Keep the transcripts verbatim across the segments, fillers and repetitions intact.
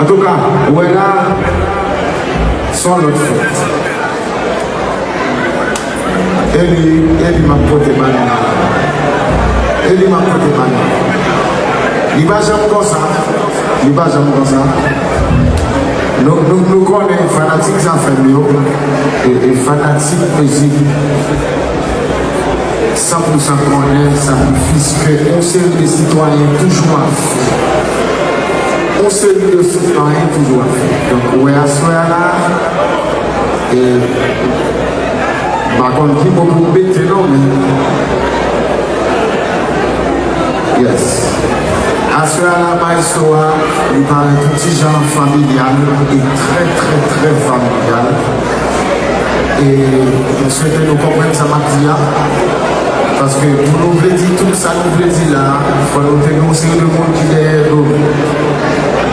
Antouka, ou wè la, se yon lòt fèt. E li, e li m ap pote ban nan. E li m ap pote ban nan. Li pa janm konsa. Li pa janm konsa. Nou, nou, nou konnen fanatik Zafèm yo, e, e fanatik mizik san pou san konnen sakrifis ke yon seri de sitwayen toujou ap fè. Yon seri de sitwayen toujou ap fè. Donk, ou wè aswè a la, e, m pa konn ki mo pou m mete non, men, yes. Aswè a la, maestro a, li parèt yon ti jan familyal e trè, trè, trè familyal. E m swete nou konprann sa m ap di a. Paske pou nou vle di tout sa nou vle di la, fò nou te gen yon seri de moun ki dèyè do nou.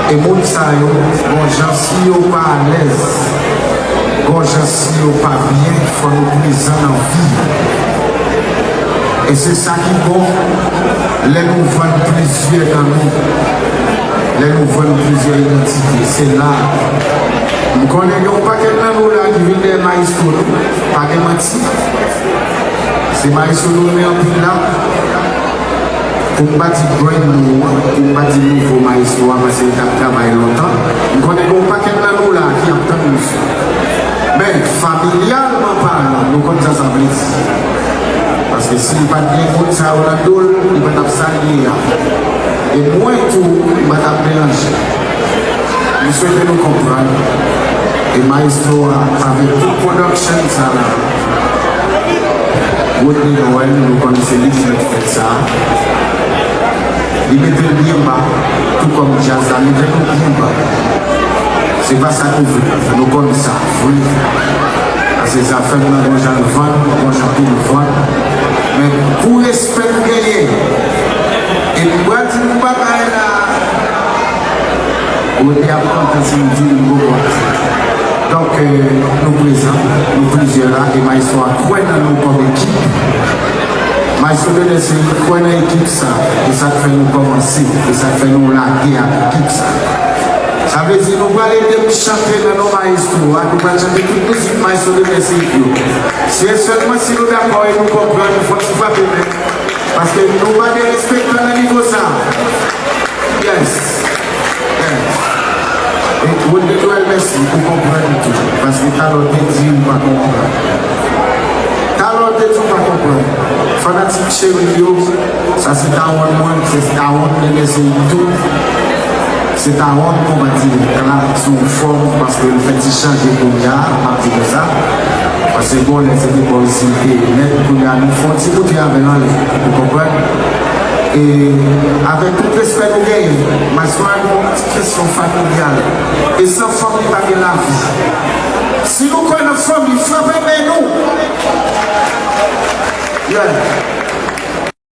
E moun sa yo, bon jan si yo pa alèz, bon jan si yo pa byen, fò nou prezan nan vi yo. E se sa ki bon, lè nou vann plizyè nan nou, lè nou vann plizyè idantite, se la. M konnen gen yon pakèt nan nou la ki vin dèyè maestro nou, pa gen manti. Se maestro nou renmen anpil la. Pou m pa di brand new an, pou m pa di nouvo maestro a, paske li t ap travay lontan. M konnen gen yon pakèt nan nou la ki ap tann misye. Men, familyalman palan, nou konn sa sa vle di. Paske si li pa t gen moun sa yo nan do l, li pa t ap sa l ye a. E mwen tou, m pa t ap melanje. M swete nou konprann. E maestro a, avèk tout production sa la, Rodney Noël, nou konn se li ki mèt fèt sa. Li mete l byen ba, tou kòm djaz la mete nou byen ba. Se pa sa nou vle, nou konn sa vre. Paske Zafèm nan gon jan l vann, gon jan pou l vann. Men pou respè nou genyen, e m pral di nou bagay la, Rodney ap kontan si m di l m poko ap di. Donk, euh, nou prezan, nou plizyè la, e maestro a kwè nan nou kòm ekip. Maestro Denis, li kwè nan ekip sa, e sa k fè nou kòmanse, e sa k fè nou lage ak ekip sa. Sa vle di, nou pral ede m chante nan non maestro a, nou pral chante tout mizik maestro Denis yo. Se sèlman si nou dakò e nou konprann, fò n ti frape men. Paske nou pa derespektan nan nivo sa. Yes. Yes. E Rodney Noël, mèsi pou konprann tou. Paske talè w te di ou pa konprann. Talè w te di ou pa konprann. Fanatik cheri yo, sa se dawonn mwen, se dawonn Nene Seyid tou. Se dawonn konbati la sou yon fòm paske l fè ti chanje kounye a, m ap di konsa. Paske gon lè se te bò isit li te nèt, kounye a nou fè yon ti koute avè l anlè, ou konprann? E avèk tout respè nou genyen, m a swa gen yon ti kesyon familyal. E san fanmi pa gen lavi. Si nou kwè nan fanmi, frape men nou. Yeah.